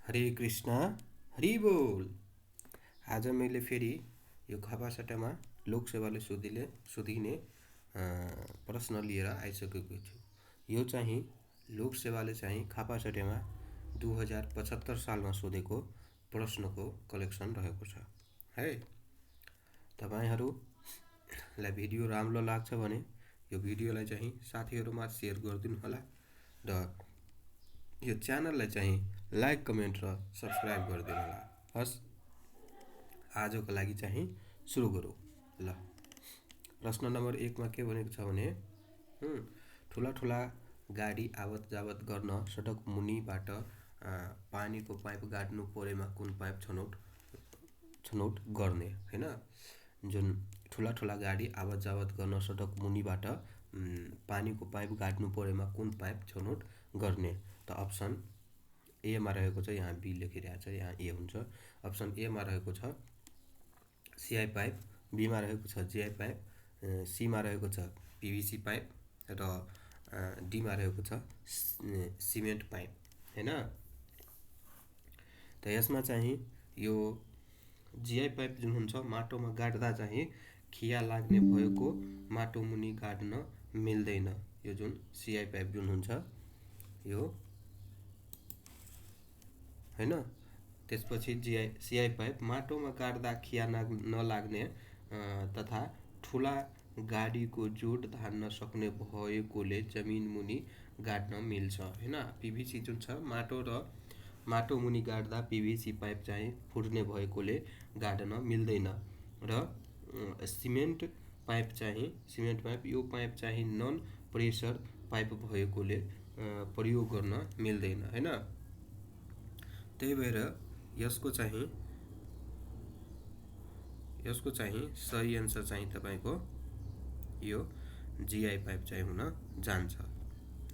हरे कृष्ण हरि बोल। आज मैले फेरि यो खपासटामा लोकसेवाले सोधिने प्रश्न लिएर आइसकेको छु। यो चाहिँ लोकसेवाले चाहिँ खपासटामा 2075 सालमा सोधेको प्रश्नको कलेक्सन रहेको छ है। तपाईँहरूलाई भिडियो राम्रो लाग्छ भने यो भिडियोलाई चाहिँ साथीहरूमा सेयर गरिदिनु होला र यो च्यानललाई चाहिँ लाइक कमेन्ट र सब्सक्राइब गरिदिनु होला। हस्, आजको लागि चाहिँ सुरु गरौँ। ल, प्रश्न नम्बर 1 मा के भनेको छ भने ठुला ठुला गाडी आवत जावत गर्न सडक मुनिबाट पानीको पाइप गाड्नु परेमा कुन पाइप छनौट गर्ने हैन। जुन ठुला ठुला गाडी आवत जावत गर्न सडक मुनिबाट पानीको पाइप गाड्नु परेमा कुन पाइप छनौट गर्ने, त अप्सन ए मा रहेको छ। यहाँ बी लेखिरहेको छ, यहाँ ए हुन्छ। अप्सन ए मा रहेको छ सिआई पाइप, बी मा रहेको छ जिआई पाइप, सी मा रहेको छ पिभिसी पाइप र डी मा रहेको छ सिमेन्ट पाइप हैन। त यसमा चाहिँ यो जिआई पाइप जुन हुन्छ माटोमा गाड्दा चाहिँ खिया लाग्ने भएको माटो मुनि गाड्न मिल्दैन। यो जुन सिआई पाइप जुन हुन्छ यो हैन। त्यसपछि सिआई पाइप माटोमा गाड्दा खिया नलाग्ने तथा ठुला गाडीको जोड धान्न सक्ने भएकोले जमिन मुनि गाड्न मिल्छ हैन। पिभिसी जुन छ माटो मुनि गाड्दा पिभिसी पाइप चाहिँ फुट्ने भएकोले गाड्न मिल्दैन र सिमेन्ट पाइप यो पाइप चाहिँ नन प्रेसर पाइप भएकोले प्रयोग गर्न मिल्दैन हैन। त्यही भएर यसको चाहिँ सही एन्सर चाहिँ तपाईको यो जिआई पाइप चाहिँ हुन जान्छ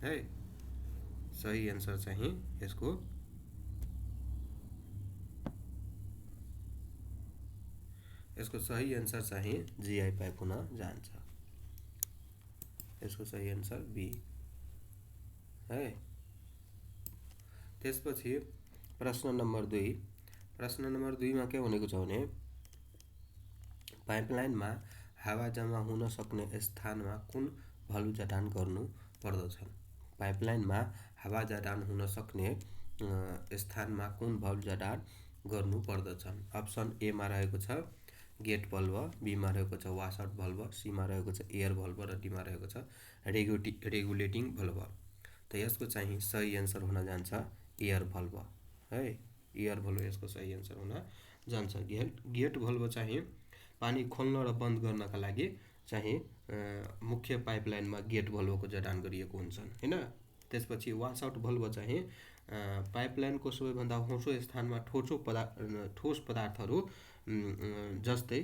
है। सही एन्सर चाहिँ यसको सही एन्सर चाहिँ जिआई पाइप हुन जान्छ। यसको सही एन्सर बी है। त्यसपछि प्रश्न नम्बर 2 मा के भनेको छ भने पाइपलाइनमा हावा जम्मा हुन सक्ने स्थानमा कुन भल्भ जडान गर्नु पर्दछ। पाइपलाइनमा हावा जडान हुन सक्ने स्थानमा कुन भल्भ जडान गर्नु पर्दछ। अप्सन ए मा रहेको छ गेट भल्भ, बी मा रहेको छ वासआउट भल्भ, सी मा रहेको छ एयर भल्भ र डी मा रहेको छ रेगुलेटिङ भल्भ। त यसको चाहिँ सही एन्सर हुन जान्छ एयर भल्भ है। एयर भल्भ यसको सही एन्सर हुन जान्छ। गेट भल्भ चाहिँ पानी खोल्न र बन्द गर्नका लागि चाहिँ मुख्य पाइपलाइनमा गेट भल्भको जडान गरिएको हुन्छन् हैन। त्यसपछि वासआउट भल्भ चाहिँ पाइपलाइनको सबैभन्दा होचो स्थानमा ठोस पदार्थहरू जस्तै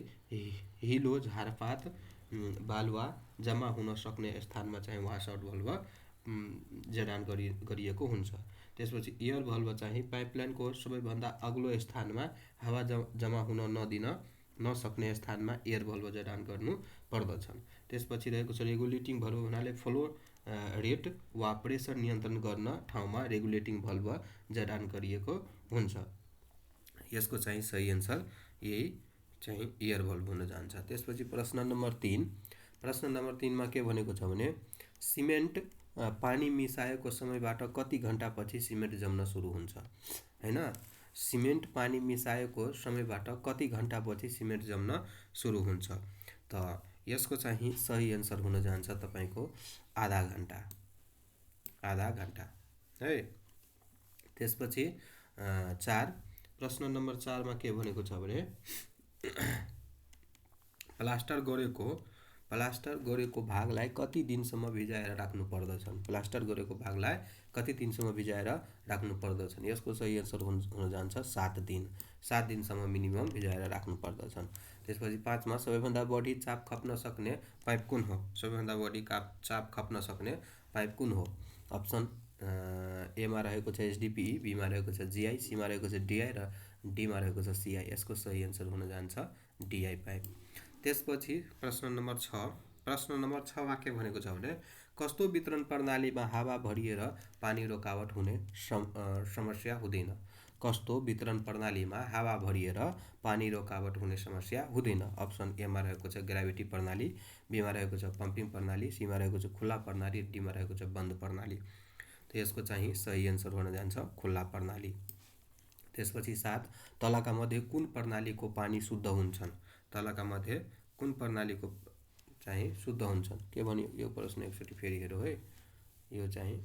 हिलो, झारपात, बालुवा जम्मा हुन सक्ने स्थानमा चाहिँ वासआउट भल्भ जडान गरिएको हुन्छ। त्यसपछि एयर भल्भ चाहिँ पाइपलाइनको सबैभन्दा अग्लो स्थानमा हावा जम्मा हुन नसक्ने स्थानमा एयर भल्भ जडान गर्नु पर्दछन्। त्यसपछि रहेको छ रेगुलेटिङ भल्भ भन्नाले फ्लो रेट वा प्रेसर नियन्त्रण गर्न ठाउँमा रेगुलेटिङ भल्भ जडान गरिएको हुन्छ। यसको चाहिँ सही एन्सर यही चाहिँ एयर भल्भ हुन जान्छ। त्यसपछि प्रश्न नम्बर 3 मा के भनेको छ भने सिमेन्ट पानी मिसाएको समयबाट कति घण्टापछि सिमेन्ट जम्न सुरु हुन्छ हैन। सिमेन्ट पानी मिसाएको समयबाट कति घण्टापछि सिमेन्ट जम्न सुरु हुन्छ, त यसको चाहिँ सही एन्सर हुन जान्छ तपाईको आधा घण्टा है। त्यसपछि प्रश्न नम्बर 4 मा के भनेको छ भने प्लास्टर गरेको भागलाई कति दिनसम्म भिजाएर राख्नु पर्दछन्। प्लास्टर गरेको भागलाई कति दिनसम्म भिजाएर राख्नु पर्दछन्। यसको सही एन्सर हुन जान्छ 7 दिन। 7 दिनसम्म मिनिमम भिजाएर राख्नु पर्दछन्। त्यसपछि 5 मा सबैभन्दा बढी चाप खप्न सक्ने पाइप कुन हो। सबैभन्दा बढी चाप खप्न सक्ने पाइप कुन हो। अप्सन ए मा रहेको छ एचडिपिई, बी मा रहेको छ जिआई, सी मा रहेको छ डिआई र डी मा रहेको छ सिआई। यसको सही एन्सर हुन जान्छ डिआई पाइप। त्यसपछि प्रश्न नम्बर 6 मा के भनेको छ भने कस्तो वितरण प्रणालीमा हावा भरिएर पानी रोकावट हुने समस्या हुँदैन? कस्तो वितरण प्रणालीमा हावा भरिएर पानी रोकावट हुने समस्या हुँदैन? अप्सन एमा रहेको छ ग्राभिटी प्रणाली, बीमा रहेको छ पम्पिङ प्रणाली, सीमा रहेको छ खुला प्रणाली, डीमा रहेको छ बन्द प्रणाली। त यसको चाहिँ सही एन्सर हुन जान्छ खुला प्रणाली। त्यसपछि 7 तलका मध्ये कुन प्रणालीको पानी शुद्ध हुन्छन्? तलका मध्ये कुन प्रणालीको चाहिँ शुद्ध हुन्छन्? के भन्यो यो प्रश्न एकचोटि फेरि हेरौँ है, यो चाहिँ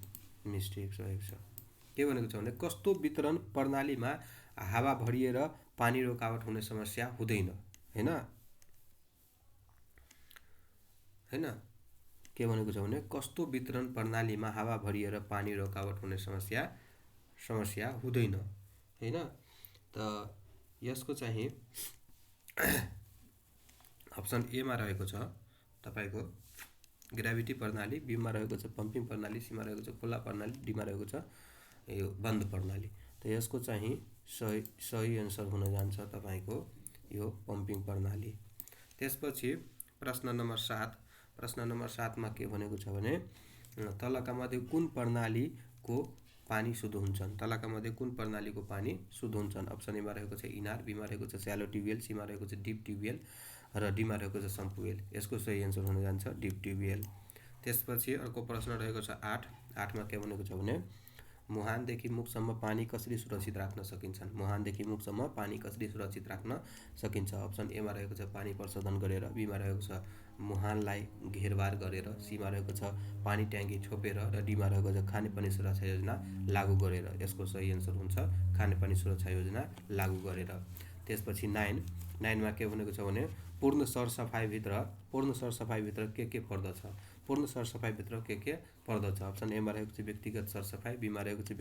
मिस्टेक रहेको छ। के भनेको छ भने कस्तो वितरण प्रणालीमा हावा भरिएर पानी रोकावट हुने समस्या हुँदैन, हैन हैन के भनेको छ भने कस्तो वितरण प्रणालीमा हावा भरिएर पानी रोकावट हुने समस्या हुँदैन, हैन। त यसको चाहिँ अप्सन एमा रहेको छ तपाईको ग्राभिटी प्रणाली, बीमा रहेको छ पम्पिङ प्रणाली, सीमा रहेको छ खुला प्रणाली, डीमा रहेको छ यो बन्द प्रणाली। त यसको चाहिँ सही एन्सर हुन जान्छ तपाईको यो पम्पिङ प्रणाली। त्यसपछि प्रश्न नम्बर 7, प्रश्न नम्बर 7 मा के भनेको छ भने तलका मध्ये कुन प्रणालीको पानी शुद्ध हुन्छन्? तलका मध्ये कुन प्रणालीको पानी शुद्ध हुन्छन्? अप्सन एमा रहेको छ इनार, बीमा रहेको छ स्यालो ट्युबवेल, सीमा रहेको छ डिप ट्युबवेल र डीमा रहेको छ सम्पुवेल। यसको सही एन्सर हुन जान्छ डिप ट्युबवेल। त्यसपछि अर्को प्रश्न रहेको छ 8 मा के भनेको छ भने मुहानदेखि मुखसम्म पानी कसरी सुरक्षित राख्न सकिन्छन्? मुहानदेखि मुखसम्म पानी कसरी सुरक्षित राख्न सकिन्छ? अप्सन एमा रहेको छ पानी प्रशोधन गरेर, बीमा रहेको छ मुहानलाई घेरबार गरेर, सीमा रहेको छ पानी ट्याङ्की छोपेर र डीमा रहेको छ खानेपानी सुरक्षा योजना लागू गरेर। यसको सही एन्सर हुन्छ खानेपानी सुरक्षा योजना लागू गरेर। त्यसपछि 9 मा के भनेको छ भने पूर्ण सरसफाइभित्र के पर्दछ? पूर्ण सरसफाइभित्र के पर्दछ? अप्सन एमा रहेको छ व्यक्तिगत सरसफाइ, बीमा रहेको छ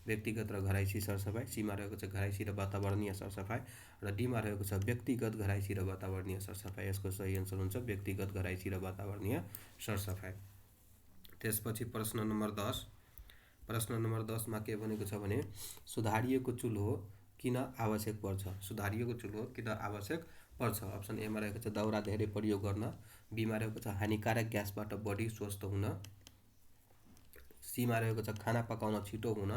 व्यक्तिगत र घराइसी सरसफाइ, सीमा रहेको छ घराइसी र वातावरणीय सरसफाइ र डीमा रहेको छ व्यक्तिगत घराइसी र वातावरणीय सरसफाइ। यसको सही एन्सर हुन्छ व्यक्तिगत घराइसी र वातावरणीय सरसफाइ। त्यसपछि प्रश्न नम्बर 10 मा के भनेको छ भने सुधारिएको चुल्हो किन आवश्यक पर्छ? सुधारिएको चुल्हो किन आवश्यक पर्छ? अप्सन एमा रहेको छ दाउरा धेरै प्रयोग गर्न, बीमा रहेको छ हानिकारक ग्यासबाट बढी स्वस्थ हुन, सीमा रहेको छ खाना पकाउन छिटो हुन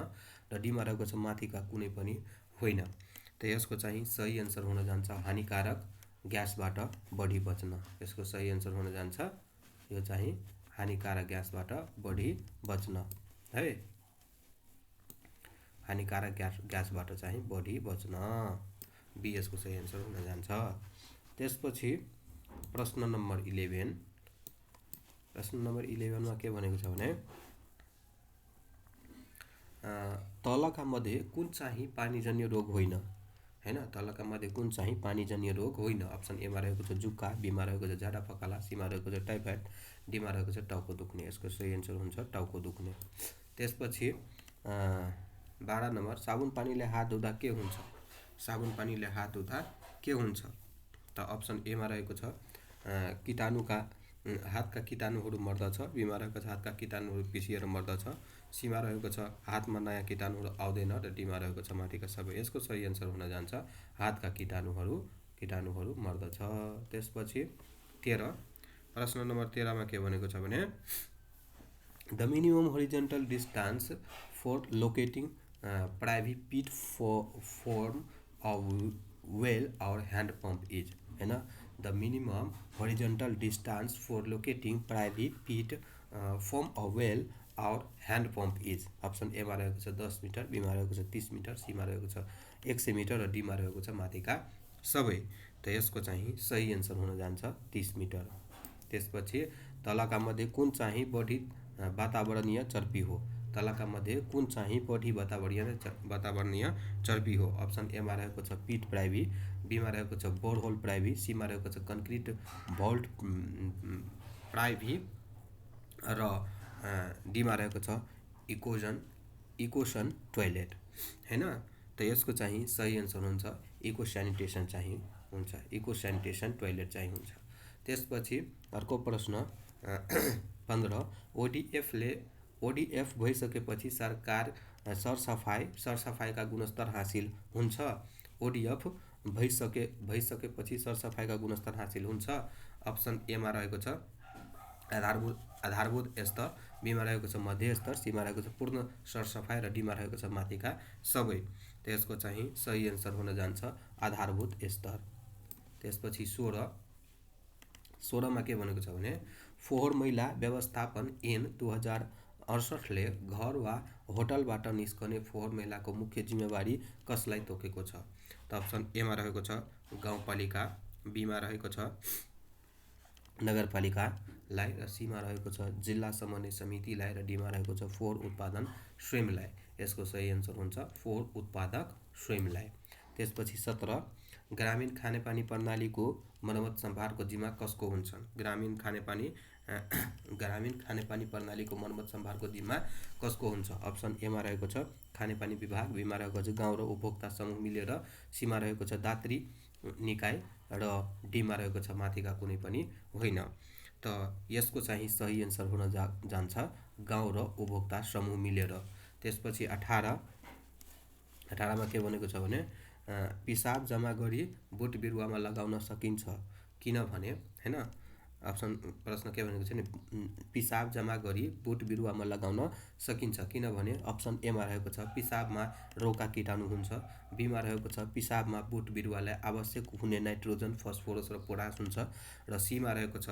र डीमा रहेको छ माथिका कुनै पनि होइन। त यसको चाहिँ सही एन्सर हुन जान्छ हानिकारक ग्यासबाट बढी बच्न। यसको सही एन्सर हुन जान्छ यो चाहिँ हानिकारक ग्यासबाट बढी बच्न है, हानिकारक ग्यासबाट चाहिँ बढी बच्न। बी यसको सही एन्सर हुन जान्छ। त्यसपछि प्रश्न नम्बर 11, प्रश्न नम्बर 11 मा के भनेको छ भने तलका मध्ये कुन चाहिँ पानीजन्य रोग होइन, हैन? तलका मध्ये कुन चाहिँ पानीजन्य रोग होइन? अप्सन एमा रहेको छ जुका, बीमा रहेको छ झाडा पखाला, सीमा रहेको छ टाइफाइड, डीमा रहेको छ टाउको दुख्ने। यसको सही एन्सर हुन्छ टाउको दुख्ने। त्यसपछि 12 नम्बर साबुन पानीले हात धुँदा के हुन्छ? साबुन पानीले हात धुँदा के हुन्छ? त अप्सन एमा रहेको छ हातका कीटाणुहरू मर्दछ, बीमा रहेको छ हातका कीटाणुहरू पिसिएर मर्दछ, सीमा रहेको छ हातमा नयाँ कीटाणुहरू आउँदैन र डीमा रहेको छ माथिका सबै। यसको सही एन्सर हुन जान्छ हातका कीटाणुहरू मर्दछ। त्यसपछि 13, प्रश्न नम्बर 13 मा के भनेको छ भने the minimum horizontal distance for locating private pit from a well or hand pump is, हैन? The minimum horizontal distance for locating private pit from a well or hand pump is. Option एमा रहेको छ 10 metre, बीमा रहेको छ 30 metre, सीमा रहेको छ 100 metre र डीमा रहेको छ माथिका सबै। त यसको चाहिँ सही एन्सर हुन जान्छ 30 मिटर। त्यसपछि तलका मध्ये कुन चाहिँ बढी वातावरणीय चर्पी हो? तलका मध्ये कुन चाहिँ बढी वातावरणीय चर्पी हो? अप्सन एमा रहेको छ पिट प्राइभी, बीमा रहेको छ बोरहोल प्राइभी, सीमा रहेको छ कन्क्रिट भल्ट प्राइभी र डीमा रहेको छ इकोसन टोयलेट, हैन? त यसको चाहिँ सही एन्सर हुन्छ इको स्यानिटेसन चाहिँ हुन्छ, इको स्यानिटेसन टोयलेट चाहिँ हुन्छ। त्यसपछि अर्को प्रश्न 15 ओडिएफ भइसकेपछि सरसफाइका गुणस्तर हासिल हुन्छ? ओडिएफ भइसकेपछि सरसफाइका गुणस्तर हासिल हुन्छ? अप्सन एमा रहेको छ आधारभूत स्तर, बीमा रहेको छ मध्य स्तर, सीमा रहेको छ पूर्ण सरसफाइ र डीमा रहेको छ माथिका सबै। त्यसको चाहिँ सही एन्सर हुन जान्छ आधारभूत स्तर। त्यसपछि 16मा के भनेको छ भने फोहोर मैला व्यवस्थापन ऐन 2068ले घर वा होटलबाट निस्कने फोहोर मैलाको मुख्य जिम्मेवारी कसलाई तोकेको छ? त अप्सन एमा रहेको छ गाउँपालिका, बीमा रहेको छ नगरपालिकालाई र सीमा रहेको छ जिल्ला समन्वय समितिलाई र डीमा रहेको छ फोहोर उत्पादन स्वयंलाई। यसको सही एन्सर हुन्छ फोहोर उत्पादक स्वयंलाई। त्यसपछि 17 ग्रामीण खानेपानी प्रणालीको मर्मत सम्भारको जिम्मा कसको हुन्छन्? ग्रामीण खानेपानी प्रणालीको मर्मत सम्भारको जिम्मा कसको हुन्छ? अप्सन एमा रहेको छ खानेपानी विभाग, बीमा रहेको छ गाउँ र उपभोक्ता समूह मिलेर, सीमा रहेको छ दात्री निकाय र डीमा रहेको छ माथिका कुनै पनि होइन। त यसको चाहिँ सही एन्सर हुन जान्छ गाउँ र उपभोक्ता समूह मिलेर। त्यसपछि 18मा के भनेको छ भने पिसाब जम्मा गरी बोट बिरुवामा लगाउन सकिन्छ किनभने हैन अप्सन प्रश्न के भनेको छ नि पिसाब जम्मा गरी बोट बिरुवामा लगाउन सकिन्छ किनभने अप्सन एमा रहेको छ पिसाबमा रोगका कीटाणु हुन्छ, बीमा रहेको छ पिसाबमा बोट बिरुवालाई आवश्यक हुने नाइट्रोजन, फस्फोरस र पोटास हुन्छ र सीमा रहेको छ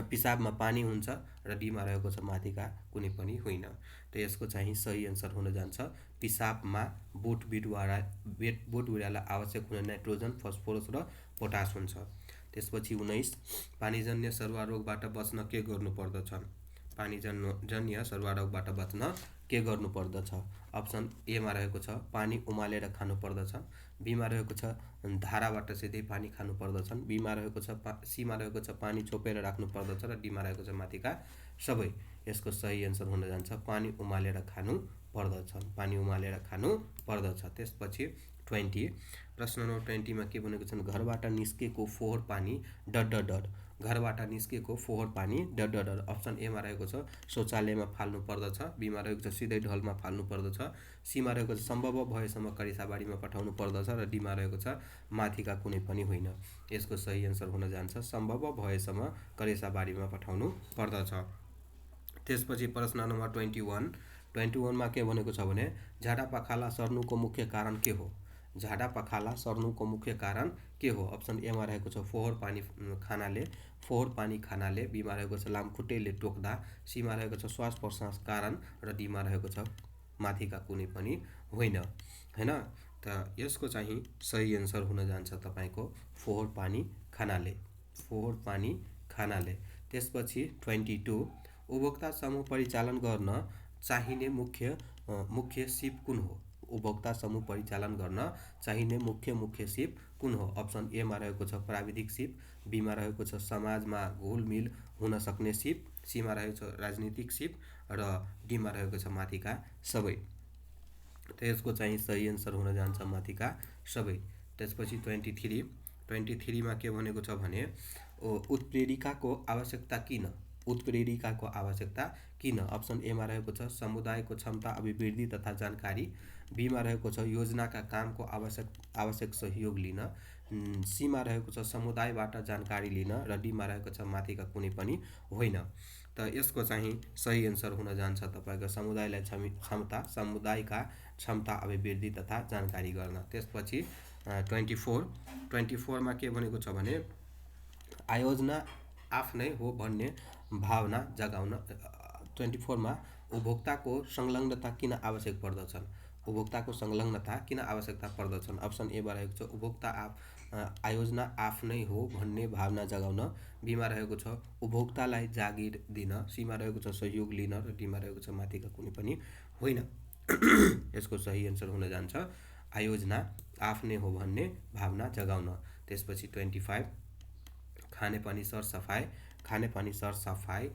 पिसाबमा पानी हुन्छ र डीमा रहेको छ माथिका कुनै पनि होइन। त यसको चाहिँ सही एन्सर हुन जान्छ पिसाबमा बोट बिरुवालाई आवश्यक हुने नाइट्रोजन, फस्फोरस र पोटास हुन्छ। त्यसपछि 19 पानीजन्य सरुवा रोगबाट बच्न के गर्नुपर्दछ? पानीजन्य सरुवा रोगबाट बच्न के गर्नुपर्दछ? अप्सन एमा रहेको छ पानी उमालेर खानुपर्दछ, बीमा रहेको छ धाराबाट सिधै पानी खानुपर्दछन्, बीमा रहेको छ सीमा रहेको छ पानी छोपेर राख्नुपर्दछ र डीमा रहेको छ माथिका सबै। यसको सही एन्सर हुन जान्छ पानी उमालेर खानु पर्दछ। त्यसपछि 20 प्रश्न नम्बर 20मा के भनेको छ घरबाट निस्केको फोहोर पानी डड घरबाट निस्केको फोहोर पानी डड अप्सन एमा रहेको छ शौचालयमा फाल्नु पर्दछ, बीमा रहेको छ सिधै ढलमा फाल्नु पर्दछ, सीमा रहेको छ सम्भव भएसम्म करेसाबारीमा पठाउनु पर्दछ र डीमा रहेको छ माथिका कुनै पनि होइन। यसको सही एन्सर हुन जान्छ सम्भव भएसम्म करेसाबारीमा पठाउनु पर्दछ। त्यसपछि प्रश्न नम्बर 21मा के भनेको छ भने झाडापखाला सर्नुको मुख्य कारण के हो? झाडापखाला सर्नुको मुख्य कारण के हो? अप्सन एमा रहेको छ फोहोर पानी खानाले, बीमा रहेको छ लामखुट्टेले टोक्दा, सीमा रहेको छ श्वास प्रश्वास कारण र डीमा रहेको छ माथिका कुनै पनि होइन। त यसको चाहिँ सही एन्सर हुन जान्छ तपाईको फोहोर पानी खानाले। त्यसपछि 22 उपभोक्ता समूह परिचालन गर्न चाहिने मुख्य सिप कुन हो? उपभोक्ता समूह परिचालन गर्न चाहिने मुख्य सिप कुन हो? अप्सन एमा रहेको छ प्राविधिक सिप, बीमा रहेको छ समाजमा घुलमिल हुन सक्ने सिप, सीमा रहेको छ राजनीतिक सिप र डीमा रहेको छ माथिका सबै। त यसको चाहिँ सही एन्सर हुन जान्छ माथिका सबै। त्यसपछि 23मा के भनेको छ भने उत्प्रेरिकाको आवश्यकता किन? अप्सन एमा रहेको छ समुदायको क्षमता अभिवृद्धि तथा जानकारी, बीमा रहेको छ योजनाका कामको आवश्यक सहयोग लिन, सीमा रहेको छ समुदायबाट जानकारी लिन र डीमा रहेको छ माथिका कुनै पनि होइन। त यसको चाहिँ सही एन्सर हुन जान्छ तपाईको समुदायका क्षमता अभिवृद्धि तथा जानकारी गर्न। त्यसपछि 24मा के भनेको छ भने आयोजना आफ्नै हो भन्ने भावना जगाउन 24मा उपभोक्ताको संलग्नता किन आवश्यक पर्दछन्? उपभोक्ताको संलग्नता किन आवश्यकता पर्दछन्? अप्सन एमा रहेको छ उपभोक्ता आयोजना आफ्नै हो भन्ने भावना जगाउन, बीमा रहेको छ उपभोक्तालाई जागिर दिन, सीमा रहेको छ सहयोग लिन र डीमा रहेको छ माथिका कुनै पनि होइन। यसको सही एन्सर हुन जान्छ आयोजना आफ्नै हो भन्ने भावना जगाउन। त्यसपछि 25 खानेपानी सरसफाइ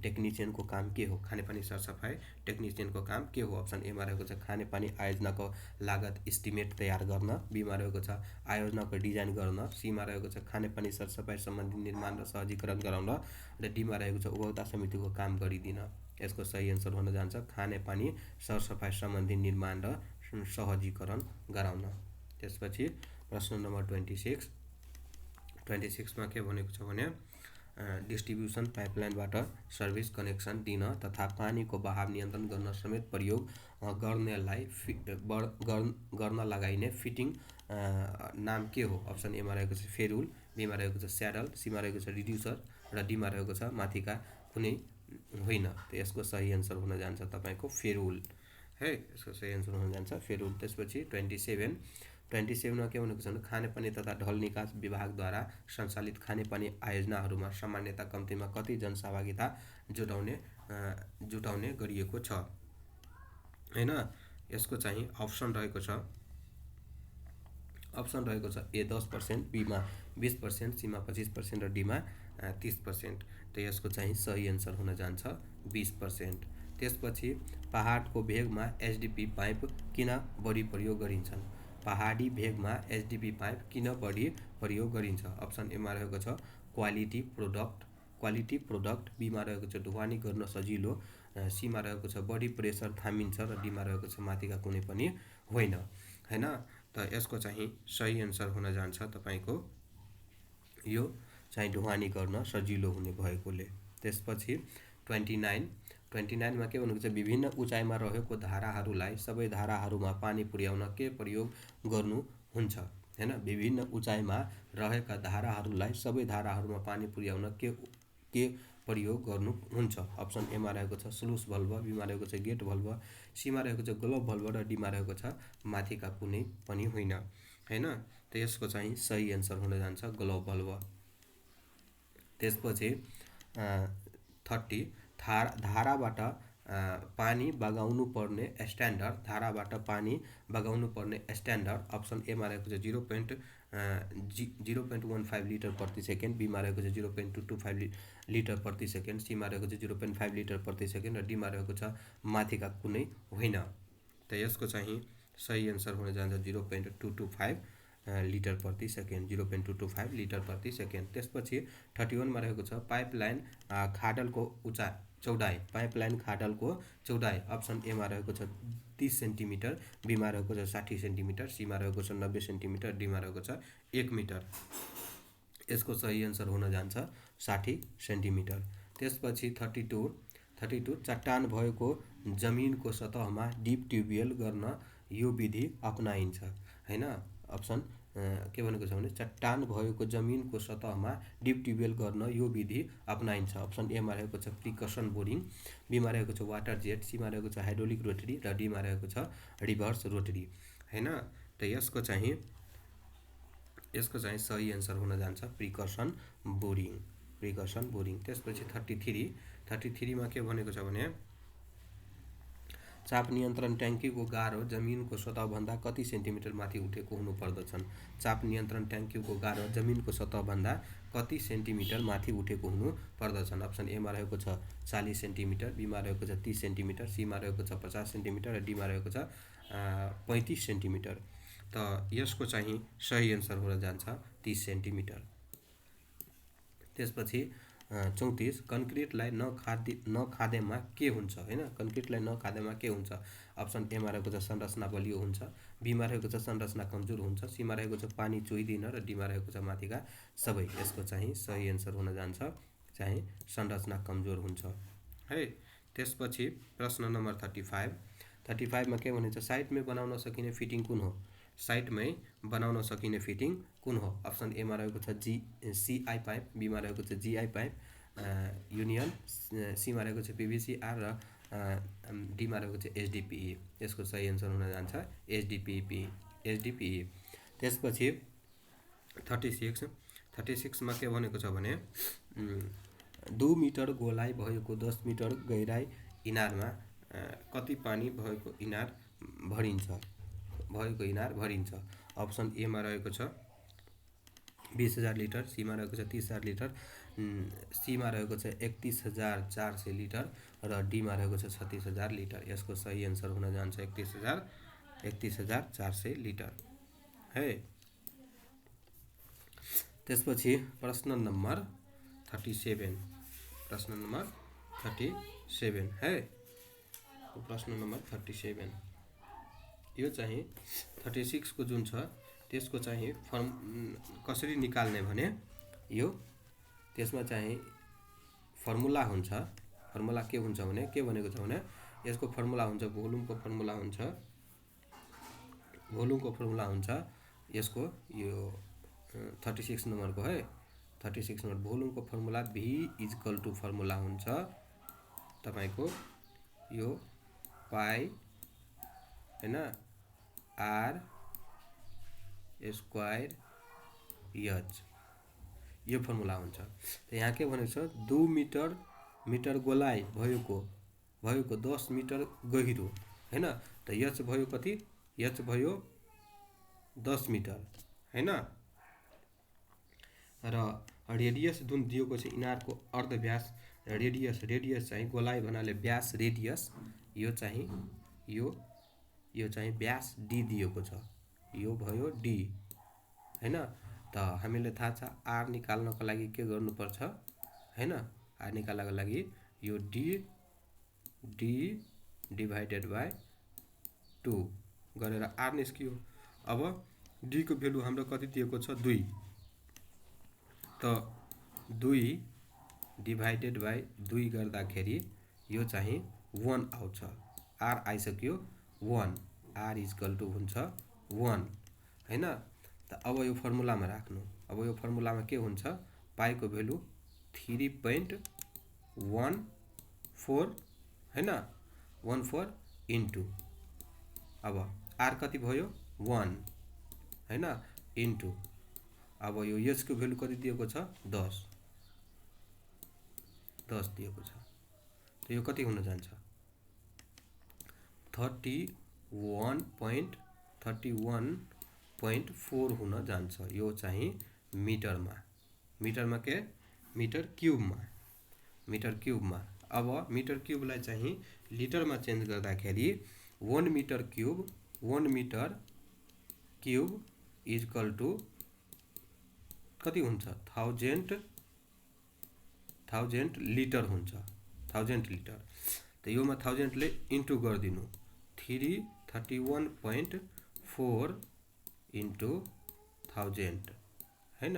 टेक्निसियनको काम के हो? खानेपानी सरसफाइ टेक्निसियनको काम के हो? अप्सन एमा रहेको छ खानेपानी आयोजनाको लागत इस्टिमेट तयार गर्न, बीमा रहेको छ आयोजनाको डिजाइन गर्न, सीमा रहेको छ खानेपानी सरसफाइ सम्बन्धी निर्माण र सहजीकरण गराउन र डीमा रहेको छ उपभोक्ता समितिको काम गरिदिन। यसको सही एन्सर हुन जान्छ खानेपानी सरसफाइ सम्बन्धी निर्माण र सहजीकरण गराउन। त्यसपछि प्रश्न नम्बर 26मा के भनेको छ भने डिस्ट्रिब्युसन पाइपलाइनबाट सर्भिस कनेक्सन दिन तथा पानीको बहाव नियन्त्रण गर्न समेत प्रयोग गर्न लगाइने फिटिङ नाम के हो? अप्सन एमा रहेको छ फेरुल, बीमा रहेको छ स्याडल, सीमा रहेको छ रिड्युसर र डीमा रहेको छ माथिका कुनै होइन। त यसको सही एन्सर हुन जान्छ तपाईँको फेरुल है। यसको सही एन्सर हुन जान्छ फेरुल। त्यसपछि 27मा के भनेको छ भने खानेपानी तथा ढल निकास विभागद्वारा सञ्चालित खानेपानी आयोजनाहरूमा सामान्यतया कम्तीमा कति जनसहभागिता जुटाउने गरिएको छ हैन। यसको चाहिँ अप्सन रहेको छ ए 10%, बीमा 20%, सीमा 25% र डीमा 30%। त यसको चाहिँ सही एन्सर हुन जान्छ 20%। त्यसपछि पहाडको भेगमा एसडिपी पाइप किन बढी प्रयोग गरिन्छन्? पहाडी भेगमा एसडिपी पाइप किन बढी प्रयोग गरिन्छ? अप्सन एमा रहेको छ क्वालिटी प्रोडक्ट, बीमा रहेको छ ढुवानी गर्न सजिलो, सीमा रहेको छ बढी प्रेसर थामिन्छ र डीमा रहेको छ माथिका कुनै पनि होइन हैन। त यसको चाहिँ सही एन्सर हुन जान्छ तपाईँको यो चाहिँ ढुवानी गर्न सजिलो हुने भएकोले। त्यसपछि 29मा के भनेको छ विभिन्न उचाइमा रहेको धाराहरूलाई सबै धाराहरूमा पानी पुर्याउन के प्रयोग गर्नुहुन्छ हैन। विभिन्न उचाइमा रहेका धाराहरूलाई सबै धाराहरूमा पानी पुर्याउन के प्रयोग गर्नुहुन्छ? अप्सन एमा रहेको छ स्लुस भल्भ, बीमा रहेको छ गेट भल्भ, सीमा रहेको छ ग्लोब भल्भ र डीमा रहेको छ माथिका कुनै पनि होइन हैन। त यसको चाहिँ सही एन्सर हुन जान्छ ग्लोब भल्भ। त्यसपछि 30 धाराबाट पानी बगाउनु पर्ने स्ट्यान्डर्ड, अप्सन एमा रहेको छ 0.15 लिटर प्रति सेकेन्ड, बीमा रहेको छ 0.225 लिटर प्रति सेकेन्ड, सीमा रहेको छ 0.5 लिटर प्रति सेकेन्ड र डीमा रहेको छ माथिका कुनै होइन। त यसको चाहिँ सही एन्सर हुन जान्छ 0.225 लिटर प्रति सेकेन्ड, 0.225 लिटर प्रति सेकेन्ड। त्यसपछि 31मा रहेको छ पाइपलाइन खाडलको चौडाइ, अप्सन एमा रहेको छ 30 सेन्टिमिटर, बीमा रहेको छ 60 सेन्टिमिटर, सीमा रहेको छ 90 सेन्टिमिटर, डीमा रहेको छ 1 मिटर। यसको सही एन्सर हुन जान्छ 60 सेन्टिमिटर। त्यसपछि 32 चट्टान भएको जमिनको सतहमा डिप ट्युबवेल गर्न यो विधि अपनाइन्छ हैन। अप्सन के भनेको छ भने चट्टान भएको जमिनको सतहमा डिप ट्युबवेल गर्न यो विधि अपनाइन्छ। अप्सन एमा रहेको छ प्रिकसन बोरिङ, बीमा रहेको छ वाटर जेट, सीमा रहेको छ हाइड्रोलिक रोटरी र डीमा रहेको छ रिभर्स रोटरी हैन। त यसको चाहिँ सही एन्सर हुन जान्छ प्रिकसन बोरिङ। त्यसपछि 33मा के भनेको छ भने चाप नियन्त्रण ट्याङ्कीको गाह्रो जमिनको सतहभन्दा कति सेन्टिमिटर माथि उठेको हुनु पर्दछन्? चाप नियन्त्रण ट्याङ्कीको गाह्रो जमिनको सतहभन्दा कति सेन्टिमिटर माथि उठेको हुनु पर्दछन्? अप्सन एमा रहेको छ 40 सेन्टिमिटर, बीमा रहेको छ 30 सेन्टिमिटर, सीमा रहेको छ 50 सेन्टिमिटर र डीमा रहेको छ 35 सेन्टिमिटर। त यसको चाहिँ सही एन्सर हुन जान्छ 30 सेन्टिमिटर। त्यसपछि 34 कन्क्रिटलाई नखादेमा के हुन्छ हैन। कन्क्रिटलाई नखादेमा के हुन्छ? अप्सन एमा रहेको छ संरचना बलियो हुन्छ, बीमा रहेको छ संरचना कमजोर हुन्छ, सीमा रहेको छ पानी चुइदिन र डीमा रहेको छ माथिका सबै। यसको चाहिँ सही एन्सर हुन जान्छ चाहिँ संरचना कमजोर हुन्छ है। त्यसपछि प्रश्न नम्बर 35मा के भनिन्छ साइटमै बनाउन सकिने फिटिङ कुन हो? साइटमै बनाउन सकिने फिटिङ कुन हो? अप्सन एमा रहेको छ सीआई पाइप, बीमा रहेको छ जीआई पाइप युनियन, सीमा रहेको छ पीवीसीआर र डीमा रहेको छ एसडिपिई। यसको सही एन्सर हुन जान्छ एसडिपिई। त्यसपछि 36मा के भनेको छ भने 2 मिटर गोलाइ भएको 10 मिटर गहिराई इनारमा कति पानी भएको इनार भरिन्छ? अप्सन एमा रहेको छ 20,000 लिटर, सीमा रहेको छ 30,000 लिटर, सीमा रहेको छ 31,400 लिटर र डीमा रहेको छ 36,000 लिटर। यसको सही एन्सर हुन जान्छ 31,400 लिटर है। त्यसपछि प्रश्न नम्बर 37 है। प्रश्न नम्बर 37 यो चाहिँ 36 को जुन छ त्यसको चाहिँ फर्म कसरी निकाल्ने भने यो त्यसमा चाहिँ फर्मुला हुन्छ। फर्मुला के हुन्छ भने के भनेको छ भने यसको फर्मुला हुन्छ भोल्युमको फर्मुला हुन्छ यसको यो 36 नम्बरको है 36 नम्बर भोल्युमको formula V equal to formula हुन्छ तपाईको यो पाई हैन R स्क्वायर H यो फर्मुला हुन्छ। त यहाँ के भनेको छ 2 मिटर गोलाइ भएको 10 मिटर गहिरो हैन। त H भयो कति H भयो 10 मिटर हैन। र रेडियस जुन दिएको छ इनारको अर्धव्यास रेडियस चाहिँ गोलाइ भन्नाले व्यास रेडियस यो चाहिँ व्यास d दिएको छ यो भयो d हैन। त हामीले थाहा छ r निकाल्नको लागि के गर्नुपर्छ हैन। r निकाल्नको लागि यो d डिभाइडेड बाइ 2 गरेर r निस्कियो। अब d को भ्यालु हाम्रो कति दिएको छ 2 त 2 डिभाइडेड बाइ 2 गर्दाखेरि यो चाहिँ 1 आउँछ r आइसक्यो 1 r इक्वल टु हुन्छ 1 हैन। त अब यो फर्मुलामा राख्नु। अब यो फर्मुलामा के हुन्छ पाई को भ्यालु 3.14 हैन 14 इन्टु अब r कति भयो 1 हैन इन्टु अब यो h को भ्यालु कति दिएको छ 10 दिएको छ। त यो कति हुन जान्छ 31.4 हुन जान्छ। यो चाहिँ मिटरमा के मिटर क्युबमा। अब मिटर क्युबलाई चाहिँ लिटरमा चेन्ज गर्दाखेरि 1 मिटर क्युब इक्वल टु कति हुन्छ 1000 लिटर हुन्छ 1000 लिटर। त योमा 1000 ले इन्टु गर्दिनु 31.4 इन्टु 1000 हैन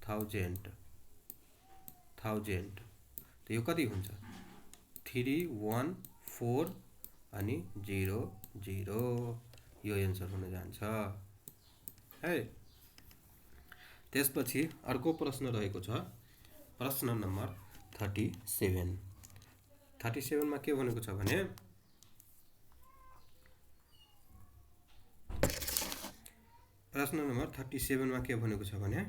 1000 त यो कति हुन्छ 314 अनि 00 यो एन्सर हुन जान्छ है। त्यसपछि अर्को प्रश्न रहेको छ प्रश्न नम्बर 37 मा के भनेको छ भने प्रश्न नम्बर 37 मा के भनेको छ भने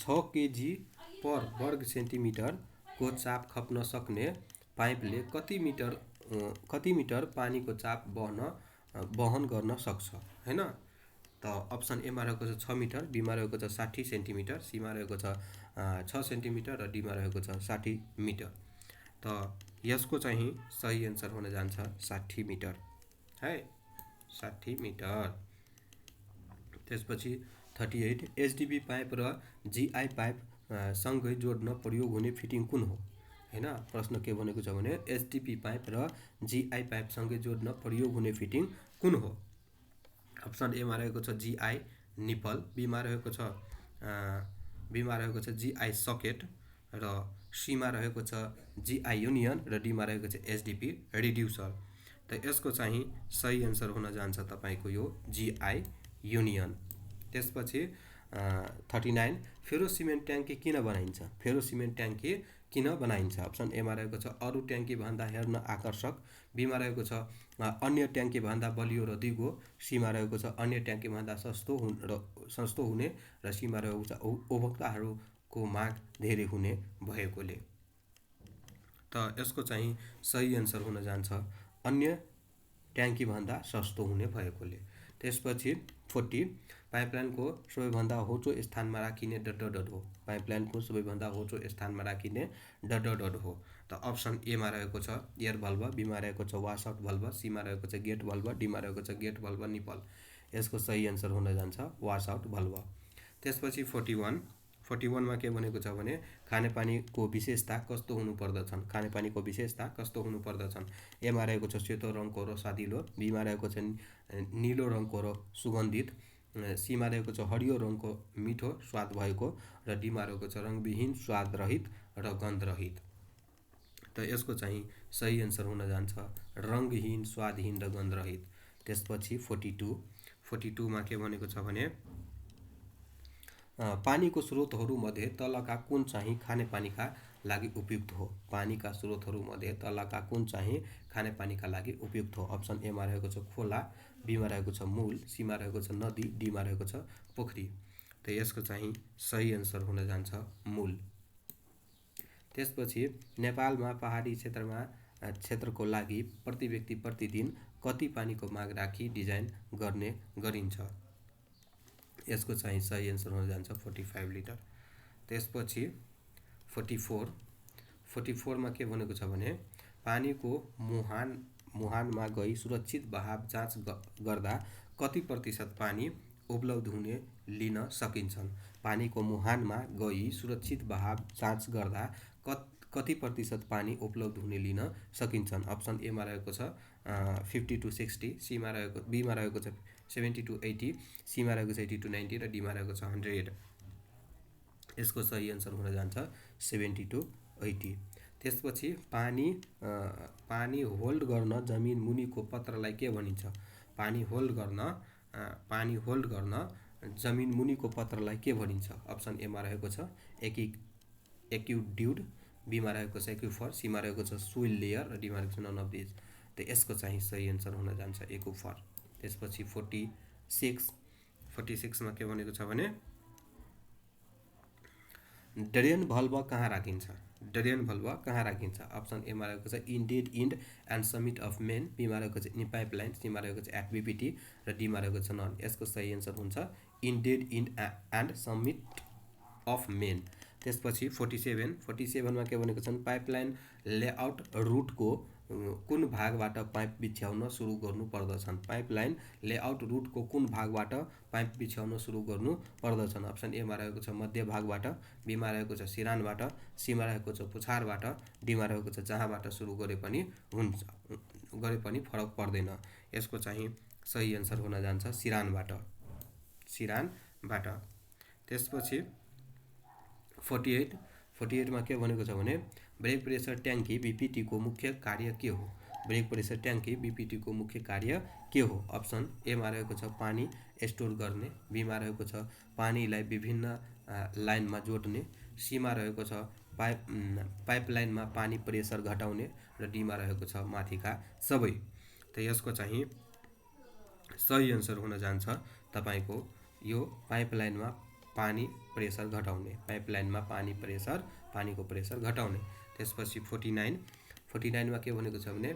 6 केजी पर वर्ग सेन्टिमिटर को चाप खप्न सक्ने पाइपले कति मिटर पानी को चाप वहन गर्न सक्छ हैन। त अप्सन ए मा रहेको छ 6 मिटर, बी मा रहेको छ 60 सेन्टिमिटर, सी मा रहेको छ 6 सेन्टिमिटर र डी मा रहेको छ 60 मिटर। त यसको चाहिँ सही एन्सर हुन जान्छ 60 मिटर है 60 मिटर। त्यसपछि 38 एचडीपी पाइप र जीआई पाइप सँगै जोड्न प्रयोग हुने फिटिङ कुन हो हैन। प्रश्न के भनेको छ भने एचडीपी पाइप र जीआई पाइप सँगै जोड्न प्रयोग हुने फिटिङ कुन हो। अप्सन ए मा रहेको छ जीआई निपल, बी मा रहेको छ जीआई सकेट र सी मा रहेको छ जीआई युनियन र डी मा रहेको छ एचडीपी रिड्युसर। त यसको चाहिँ सही एन्सर हुन जान्छ तपाईको यो जीआई युनियन। त्यसपछि 39 फेरोसिमेन्ट ट्याङ्की किन बनाइन्छ। अप्सन ए मा रहेको छ अरु ट्याङ्की भन्दा हेर्न आकर्षक, बी मा रहेको छ अन्य ट्याङ्की भन्दा बलियो र दिगो, सी मा रहेको छ अन्य ट्याङ्की भन्दा सस्तो हुने र सी मा रहेको छ उपभोक्ताहरूको माग धेरै हुने भएकोले। त यसको चाहिँ सही एन्सर हुन जान्छ अन्य ट्याङ्की भन्दा सस्तो हुने भएकोले। त्यसपछि 40 पाइपलाइनको सबैभन्दा होचो स्थानमा राखिने डट हो। पाइपलाइनको सबैभन्दा होचो स्थानमा राखिने डट हो। त अप्सन ए मा रहेको छ एयर भल्भ, बी मा रहेको छ वासआउट भल्भ, सी मा रहेको छ गेट भल्भ, डी मा रहेको छ गेट भल्भ निपल। यसको सही एन्सर हुन जान्छ वासआउट भल्भ। त्यसपछि 41 मा के भनेको छ भने खानेपानीको विशेषता कस्तो हुनु पर्दछन्। ए मा रहेको छ सेतो रङको र स्वादिलो, बी मा रहेको छ नीलो रङको र सुगन्धित, सीमा रहेको छ हरियो रङको मिठो स्वाद भएको र डीमा रहेको छ रङविहीन स्वाद रहित र गन्ध रहित। त यसको चाहिँ सही एन्सर हुन जान्छ रङहीन स्वादहीन र गन्ध रहित। त्यसपछि 42 मा के भनेको छ भने पानीको स्रोतहरूमध्ये तलका कुन चाहिँ खानेपानीका लागि उपयुक्त हो। पानीका स्रोतहरूमध्ये तलका कुन चाहिँ खानेपानीका लागि उपयुक्त हो। अप्सन एमा रहेको छ खोला, बीमा रहेको छ मूल, सीमा रहेको छ नदी, डीमा रहेको छ पोखरी। त यसको चाहिँ सही एन्सर हुन जान्छ मूल। त्यसपछि नेपालमा पहाडी क्षेत्रको लागि प्रति व्यक्ति प्रतिदिन कति पानीको माग राखी डिजाइन गर्ने गरिन्छ। यसको चाहिँ सही एन्सर हुन जान्छ 45 लिटर। त्यसपछि 44 मा के भनेको छ भने पानीको मुहानमा गई सुरक्षित बहाव जाँच गर्दा कति प्रतिशत पानी उपलब्ध हुने लिन सकिन्छन्। पानीको मुहानमा गई सुरक्षित बहाव जाँच गर्दा कति प्रतिशत पानी उपलब्ध हुने लिन सकिन्छन्। अप्सन एमा रहेको छ 50 to 60, बीमा रहेको छ 70 to 80, सीमा रहेको छ 80 to 90 र डीमा रहेको छ 100। यसको सही एन्सर हुन जान्छ 70 to 80। त्यसपछि पानी होल्ड गर्न जमिन मुनिको पत्रलाई के भनिन्छ। पानी होल्ड गर्न जमिन मुनिको पत्रलाई के भनिन्छ। अप्सन एमा रहेको छ एक्युड्युड, बीमा रहेको छ एक्युफर, सीमा रहेको छ सोइल लेयर र डीमा रहेको छ नन अफ दिज। त यसको चाहिँ सही एन्सर हुन जान्छ एक्युफर। त्यसपछि 46 मा के भनेको छ भने ड्रेन भल्भ कहाँ राखिन्छ। ड्रेन भल्भ कहाँ राखिन्छ। अप्सन एमा रहेको छ in dead end and summit of main, बीमा रहेको छ इन पाइपलाइन, सीमा रहेको छ एट बीपीटी र डीमा रहेको छ नन। यसको सही एन्सर हुन्छ in dead end and summit of main. त्यसपछि 47 मा के भनेको छन् पाइपलाइन लेआउट रुटको कुन भागबाट पाइप बिछ्याउन सुरु गर्नु पर्दछन्। पाइपलाइन लेआउट रुटको कुन भागबाट पाइप बिछ्याउन सुरु गर्नु पर्दछन्। अप्सन एमा रहेको छ मध्य भागबाट, बीमा रहेको छ सिरानबाट, सीमा रहेको छ पुछारबाट, डीमा रहेको छ जहाँबाट सुरु गरे पनि फरक पर्दैन। यसको चाहिँ सही एन्सर हुन जान्छ सिरानबाट। त्यसपछि 48 मा के भनेको छ भने ब्रेक प्रेसर ट्याङ्की बीपीटी को मुख्य कार्य के हो। ब्रेक प्रेसर ट्याङ्की बीपीटी को मुख्य कार्य के हो। अप्सन एमा रहेको छ पानी स्टोर गर्ने, बीमा रहेको छ पानीलाई विभिन्न लाइनमा जोड्ने, सीमा रहेको छ पाइपलाइनमा पानी प्रेसर घटाउने र डीमा रहेको छ माथिका सबै। त यसको चाहिँ सही एन्सर हुन जान्छ तपाईको यो पाइपलाइनमा पानी प्रेसर घटाउने, पाइपलाइनमा पानीको प्रेसर घटाउने। त्यसपछि 49 मा के भनेको छ भने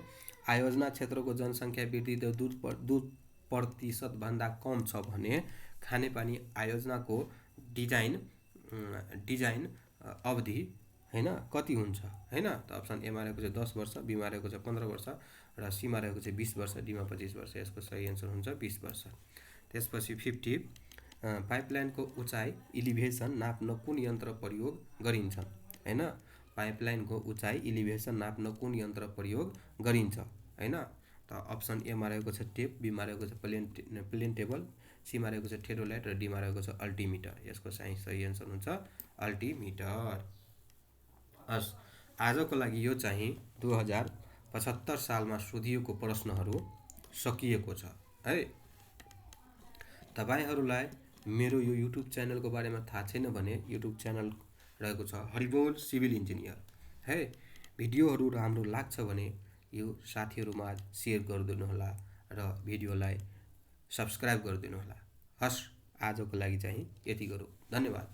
आयोजना क्षेत्रको जनसङ्ख्या वृद्धि दर 2% भन्दा कम छ भने खानेपानी आयोजनाको डिजाइन अवधि हैन कति हुन्छ हैन। त अप्सन एमा रहेको छ 10 वर्ष, बीमा रहेको छ 15 वर्ष र सीमा रहेको छ 20 वर्ष, डीमा 25 वर्ष। यसको सही एन्सर हुन्छ 20 वर्ष। त्यसपछि 50 पाइपलाइनको उचाइ इलिभेसन नाप्न कुन यन्त्र प्रयोग गरिन्छ हैन। पाइपलाइनको उचाइ इलिभेसन नाप्न कुन यन्त्र प्रयोग गरिन्छ हैन। त अप्सन एमा रहेको छ टेप, बीमा रहेको छ प्लेन टेबल, सीमा रहेको छ थेरोलाइट र डीमा रहेको छ अल्टिमिटर। यसको चाहिँ सही एन्सर हुन्छ अल्टिमिटर। हस्, आजको लागि यो चाहिँ 2075 सालमा सोधिएको प्रश्नहरू सकिएको छ है। तपाईहरुलाई मेरो यो युट्युब च्यानलको बारेमा थाहा छैन भने युट्युब च्यानल रहेको छ हरिबोल सिभिल इन्जिनियर है। भिडियोहरू राम्रो लाग्छ भने यो साथीहरुमा शेयर गरिदिनु होला र भिडियोलाई सब्स्क्राइब गरिदिनु होला। हस्, आजको लागि चाहिँ यति गरौँ। धन्यवाद।